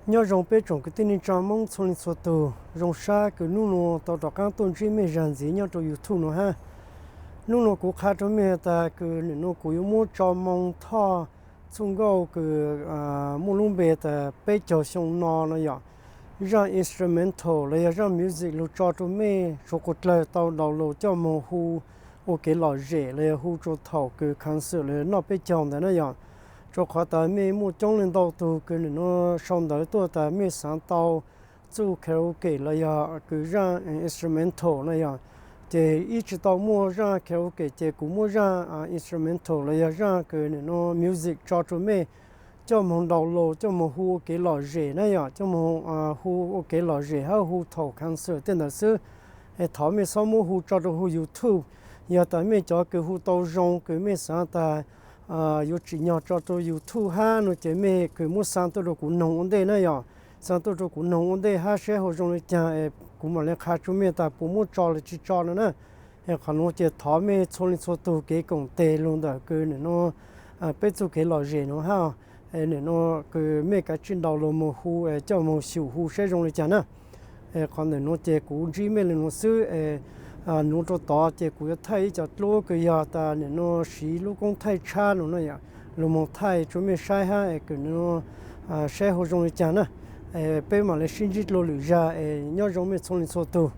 Nyob zoo peb tsoom kwv tij neej tsa Hmoob txhua leej txhua tus, zoo sab kws hnub nuav tau rov qaab tuaj ntsib mej zag ntxiv nyob rua YouTube nuav hab. Hnub nuav kuv qha rua mej tas kws nwm nuav kuv yuav muab tso moo thoj txuj nkauj kws muaj lub npe tas peb caug xyoo no no yom, zaaj instrumental los yog zaaj music lug tso rua mej suav quas dlawg tau download coj moog hu ua kev lom zem los yog hu rua thaum kws concert los yog noj peb caug ntawd na yom. Rua qhov tas mej muaj coob leej ntau tug kws nwm nuav sau ntawv tuaj tas mej xaav tau txuj karaoke los yog kws zaaj instrumental na yom, ces ib tsi tau muaj zaaj karaoke ces kuv muab zaaj instrumental los yog zaaj kws nwm nuav music tso rua mej coj moog download coj moog hu ua kev lom zem na yom, coj moog hu ua kev lom zem hab hu thaum concert tej ntawd xwb. Es thov mej xob muab hu tso rua huv YouTube. Yog tas mej cov kws hu tau zoo kws mej xaav tas yuav tsim nyog tso rua YouTube hab no ces mej kws muab xa tuaj rua kuv noog ua ntej na yom, xa tuaj rua kuv noog ua ntej hab saib hau zoo le caag es kuv mam le qha tsua mej tas puas muab tso los tsi tso no na. Es qhov nuav ces thov mej txhua leej txhua tug kev koom tes lug ntawm kws nwm nuav peb txuj kev lom zem nuav hab. Nwm nuav kws mej kav tsij download moog hu es coj moog xyum hu saib zoo le caag na. Es qhov ntawm nuav ces kuv ntsib mej le nuav xwb es nuav rua tod ces kuv yuav thaij ib co dluab kws yog tas nwm nuav siv lub koob thaij tshab no na yom, lug moog thaij tsua mej saib hab es kws nwm nuav saib hau zoo le caag na. Peb mam le sib ntsib dlua lwm zag es nyob zoo mej txhua leej txhua tug.